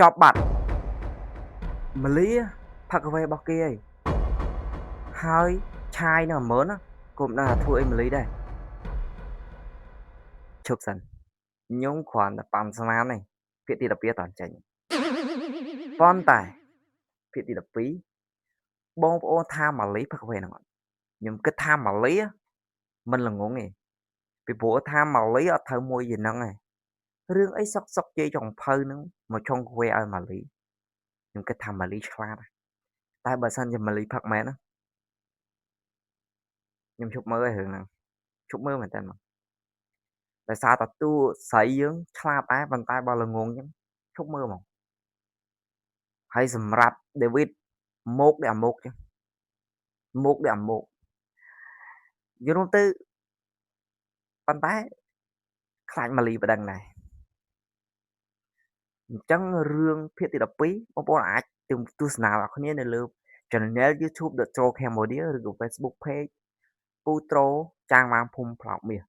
ចប់បាត់ម៉ាលីផឹកកាហ្វេរបស់គេហើយហើយឆាយនៅ10000ណាក៏មិនដឹងថាធ្វើអីម៉ាលីដែរឈប់សិនខ្ញុំគ្រាន់តែប៉ាន់ស្មានទេភាគទី12អត់ចេញប៉ុន្តែភាគទី12បងប្អូនថាម៉ាលីផឹកកាហ្វេហ្នឹងអត់ខ្ញុំគិតថាម៉ាលីមិនល្ងងទេពីព្រោះថាម៉ាលីអត់ត្រូវមួយជាហ្នឹងឯងរឿងអីសុកសុកជ័យចុងភៅហ្នឹងមកឆុងកាហ្វេឲ្យម៉ាលីខ្ញុំគិតថាម៉ាលីឆ្លាតតែបើសិនជាម៉ាលីផឹកមែនណាខ្ញុំឈប់មើលឯរឿងហ្នឹងឈប់មើលមែនតើមកដោយសារតែតួស្រីយើងឆ្លាតដែរប៉ុន្តែបើល្ងងអញ្ចឹងឈប់មើលហ្មងហើយសម្រាប់ David មកដូចអាមកចឹងមកដូចអាមកយល់ទៅប៉ុន្តែខ្លាចម៉ាលីប្តឹងដែរអញ្ចឹងរឿងភាគទី12បងប្អូនអាចទស្សនាដល់គ្នានៅលើ Channel YouTube The Troll Cambodia ឬក៏ Facebook Page ពូត្រូចាងម៉ាងភូមិផ្លោកមាស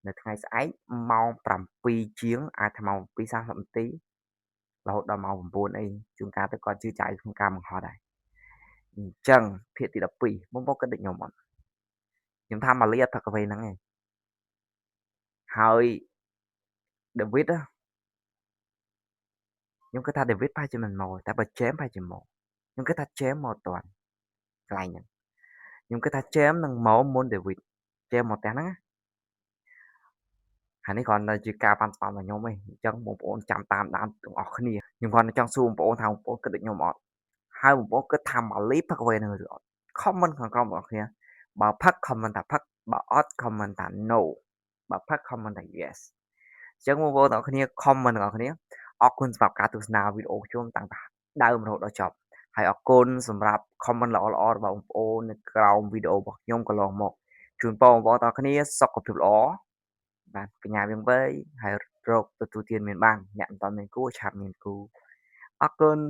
នៅថ្ងៃស្អែកម៉ោង7ជាងអាចថាម៉ោង7:30នាទីរហូតដល់ម៉ោង9អីជួនកាលទៅគាត់ជឿចៅក្នុងការបង្ហោះដែរអញ្ចឹងភាគទី12បងប្អូនគិតដូចខ្ញុំអត់ខ្ញុំថាម៉ាលីអត់ផឹកកាហ្វេហ្នឹងឯងហើយ David ខ្ញុំគិតថា David ប្រហែលជាមិនមកតែបើ James ប្រហែលជាមកខ្ញុំគិតថា James មកតាន់កន្លែងហ្នឹងខ្ញុំគិតថា James នឹងមកមុន David James មកផ្ទះហ្នឹងណាហើយនេះគ្រាន់តែជាការប៉ាន់ស្មានរបស់ខ្ញុំឯងអញ្ចឹងបងប្អូនចាំតាមដានទាំងអស់គ្នាខ្ញុំគ្រាន់តែចង់សួរបងប្អូនថាបងប្អូនគិតដូចខ្ញុំអត់ហើយបងប្អូនគិតថាម៉ាលីផឹកកាហ្វេហ្នឹងឬអត់ comment ខាងក្រោមបងប្អូនគ្នាបើផឹក comment ថាផឹកបើអត់ comment ថា no បើផឹក comment ថា yes អញ្ចឹងបងប្អូនទាំងអស់គ្នា comment ទាំងអស់គ្នាអរគុណសម្រាប់ការទស្សនាវីដេអូខ្ញុំតាំងពីដើមរហូតដល់ចប់ហើយអរគុណសម្រាប់ comment ល្អៗរបស់បងប្អូននៅក្រោមវីដេអូរបស់ខ្ញុំកន្លងមកជូនពរបងប្អូនទាំងអស់គ្នាសុខភាពល្អបាទបញ្ញាវៀងវៃហើយរកទទួលទានមានបានអ្នកមិនទាន់មានគូឆាប់មានគូអរគុណ។